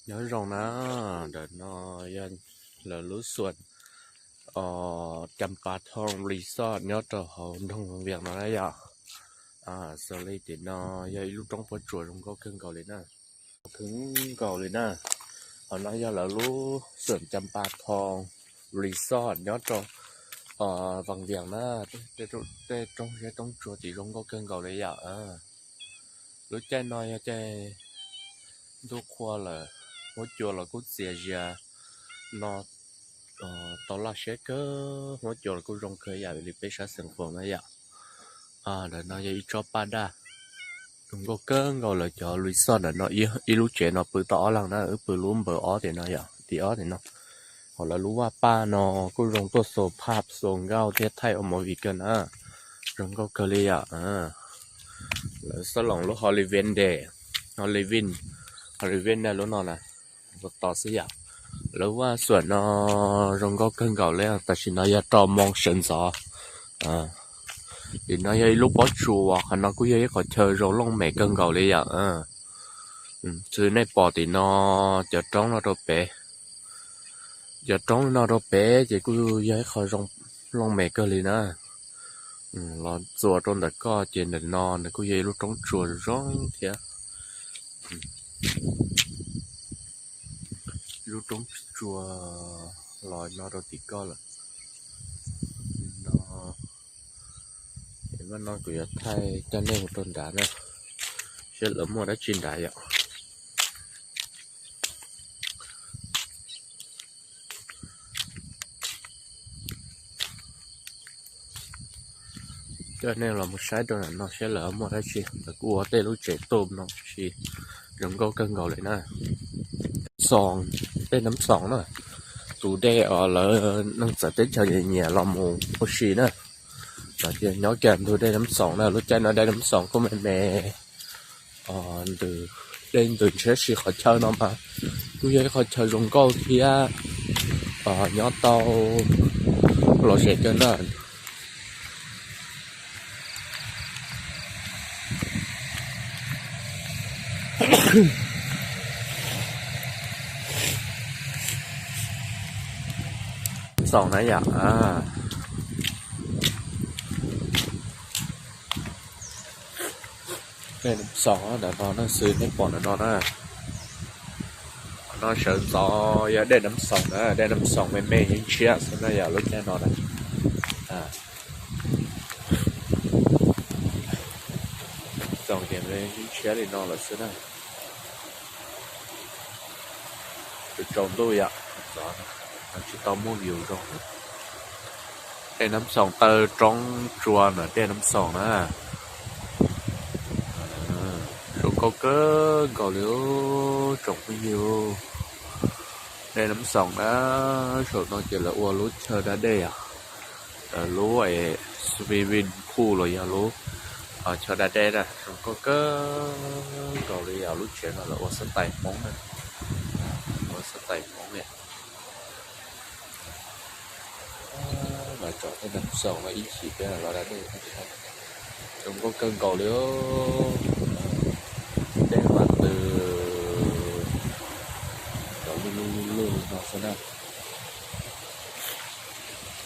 Nyob zoo na, ntawm no yog lawv lub xua Champa Thon Resort nyob rau hauv nroog Vaj Viam no na yom. Xws li tim no yog ib lub roob pob tsuas zoo nkauj kawg nkaus li na, kawg nkaus li na. Hauv no yog lawv lub xua Champa Thon Resort nyob rau Vaj Viam na. Tej roob zeb roob tsuas tim zoo nkauj kawg nkaus li yom. Lub caij no yog caij ntuj qhua lawm, huab cua los kuj txias zias no, tau laj siab kawg, huab cua los kuj zoo kawg yam li peb sab xeem Foom na yom. Ntawm no yog ib tsob paj daj zoo nkauj kawg nkaus. Lawv cov resort ntawm no, ib lub tsev no pw tau ob leeg na, wb pw lub npawb ob tim no yom, tim ob tim no. Ho lawv lub vaj paj no kuj zoo tuaj xua phaj xua nkauj thiab thaij ua movie kawg na, zoo nkauj kawg li yom. Lawv xab loos lub Holiday, Holiday, Holiday na, lub no na, tos xwb yom. Lawv vaj xua no zoo nkauj kawg nkaus li, tam sim no yog rau moo sawv ntxov. Tim no yog ib lub pob tsuas, qhov no kuj yog ib qhov chaw zoo looj mem kawg nkaus li yom. Xws nej pom tim no, cov roob no rau pem, cov roob no rau pem ces kuj yog ib qho zoo looj mem kawg li na. Los txuas rau ntawm koj ces ntawm no nws kuj yog ib lub roob tsuas zoo thiab. Lub roob tsuas los no rau tim koj lawm. No, no kuv yuav thaij coj nej mus rau nrad na, seb lawv muaj dab tsi nrad yom. Coj nej los mus saib rau ntawm no seb lawv muaj dab tsi. Lawv kuj ua tej lub tsev tub no tsis zoo nkauj kawg nkaus li na. Xoos, dej Nab Xoos na, tus dej uas lawv neeg txawv teb chaws nyiam los mus ua si na. Lawv tias nyob kiag ntug dej Nab Xoos na, lub caij no dej Nab Xoos kuj me me ntws, dej ntws ntshiab si. Qhov chaw no mas kuj yog ib qhov chaw zoo nkauj thiab, nyob tau lom zem kawg na. Xoos na yom. Dej Nab Xoos ntawm no na, xws nej pom ntawm no na. No sawv ntxov yog dej Nab Xoos na, dej Nab Xoos me me ntshiab xwb na yom, lub caij no na. Xoos ces ntshiab li no lawm xwb na. Tsaus ntuj yom, tsis tau muaj view zoo. Dej Nab Xoos taw roob tsua ntawm dej Nab Xoos na. Zoo nkauj kawg nkaus li tsoom phooj ywg. Dej Nab Xoos na, saum no ces lawv ua lub chaw da dej os. Lub swimming pool los yog lub chaw da dej na, zoo nkauj kawg nkaus li os. Lub tsev no lawv ua xab tais Hmoob na, ua xab tais Hmoob na. Mas tsom tej Nab Xoos no ib chim peb los da dej, zoo nkauj kawg nkaus li. Dej mas tws cov luj luj luj luj no xwb na.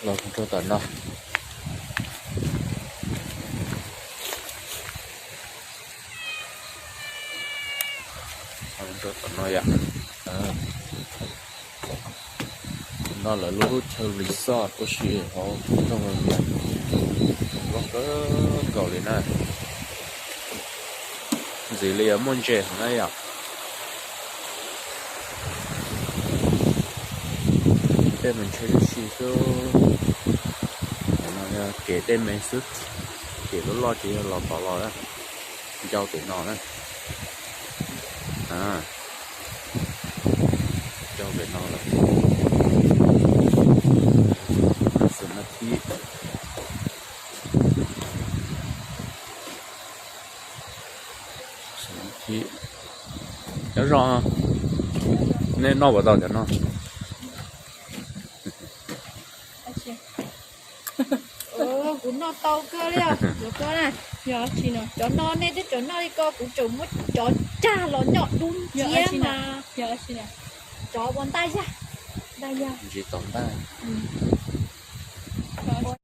Los rau tom no, rau tom no yom. No lawv lub chaw resort ua si hauv nroog Vaj Viam, zoo nkauj kawg nkaus li na. Ntxim li yuav muaj ntses heev na yom. Tej me ntshiab tib si xwb. No yog kev tej me xwb, kev loj loj ces yog los tod los na, ncau pem no na. Ncau pem no lawm. Xwm na thib, xwm na thib. Nyob zoo, nej noj puas tau cov no? Kuv noj tau kawg li os. Cov no nej twb tseem noj li ko, kuv tseem muab cov cag los noj dub nciab mas. Tsov ua ntaj yag, ntaj yag, ntsis tom ntaj.